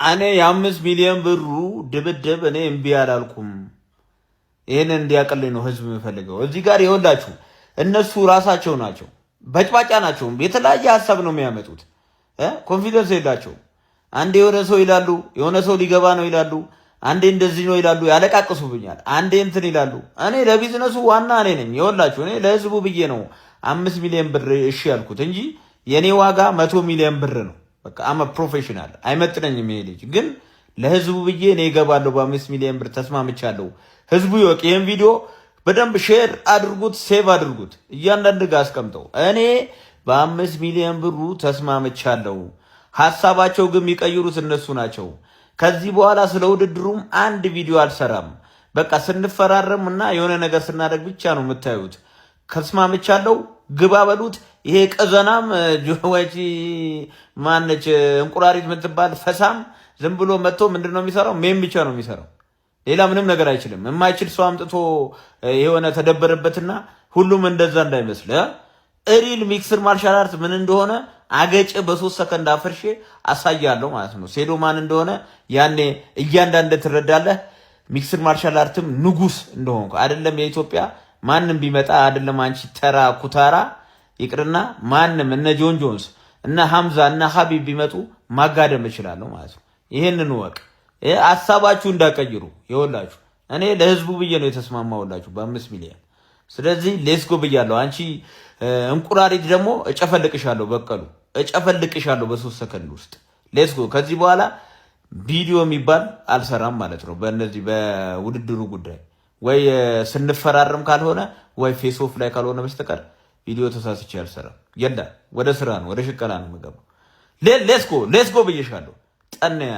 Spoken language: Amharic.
እኔ የ5 ሚሊዮን ብሩ ድብድብ እኔ እምቢ አላልኩም። ይህንን እንዲያቀልኝ ነው ህዝብ የምፈልገው። እዚህ ጋር ይኸውላችሁ እነሱ ራሳቸው ናቸው፣ በጭባጫ ናቸው። የተለያየ ሀሳብ ነው የሚያመጡት። Confidence የላቸውም። አንዴ የሆነ ሰው ይላሉ፣ የሆነ ሰው ሊገባ ነው ይላሉ፣ አንዴ እንደዚህ ነው ይላሉ፣ ያለቃቅሱብኛል። አንዴ እንትን ይላሉ። እኔ ለቢዝነሱ ዋና እኔ ነኝ። ይኸውላችሁ እኔ ለህዝቡ ብዬ ነው 5 ሚሊዮን ብር እሺ ያልኩት እንጂ የእኔ ዋጋ 100 ሚሊዮን ብር ነው። በቃ I'm a professional፣ አይመጥነኝም ይሄ ልጅ፣ ግን ለህዝቡ ብዬ እኔ እገባለሁ። በ5 ሚሊዮን ብር ተስማምቻለሁ። ህዝቡ ይወቅ። ይህን ቪዲዮ በደንብ share አድርጉት፣ save አድርጉት፣ እያንዳንድ ጋር አስቀምጠው። እኔ በ5 ሚሊዮን ብሩ ተስማምቻለሁ። ሀሳባቸው ግን የሚቀይሩት እነሱ ናቸው። ከዚህ በኋላ ስለ ውድድሩም አንድ ቪዲዮ አልሰራም። በቃ ስንፈራረም እና የሆነ ነገር ስናደርግ ብቻ ነው የምታዩት። ተስማምቻለሁ፣ ግባ በሉት። ይሄ ቀዘናም ወጪ ማነች እንቁራሪት የምትባል ፈሳም ዝም ብሎ መጥቶ ምንድን ነው የሚሰራው? Meme ብቻ ነው የሚሰራው። ሌላ ምንም ነገር አይችልም። የማይችል ሰው አምጥቶ የሆነ ተደበረበትና ሁሉም እንደዛ እንዳይመስል፣ real mixed martial art ምን እንደሆነ አገጭ በ3 ሰከንድ አፍርሼ አሳያለሁ ማለት ነው። ሴዶ ማን እንደሆነ ያኔ እያንዳንድ ትረዳለህ። Mixed martial art ም ንጉስ እንደሆንኩ አይደለም የኢትዮጵያ ማንም ቢመጣ፣ አይደለም አንቺ ተራ ኩታራ ይቅርና ማንም እነ ጆን ጆንስ እነ ሐምዛ እነ ሀቢብ ቢመጡ ማጋደም እችላለሁ ማለት ነው። ይሄንን እወቅ። ሀሳባችሁ እንዳቀይሩ ይኸውላችሁ። እኔ ለህዝቡ ብዬ ነው የተስማማሁላችሁ በ5 ሚሊዮን። ስለዚህ let's go ብያለሁ። አንቺ እንቁራሪት ደግሞ እጨፈልቅሻለሁ፣ በቀሉ እጨፈልቅሻለሁ በ3 ሰከንድ ውስጥ። Let's go። ከዚህ በኋላ ቪዲዮ የሚባል አልሰራም ማለት ነው። በእነዚህ በውድድሩ ጉዳይ ወይ ስንፈራረም ካልሆነ ወይ face off ላይ ካልሆነ በስተቀር ቪዲዮ ተሳስቼ አልሰራም። የለ ወደ ስራ ነው፣ ወደ ሽቀላ ነው የምገባው። Let's go, let's go ብዬሻለሁ። ጠንያ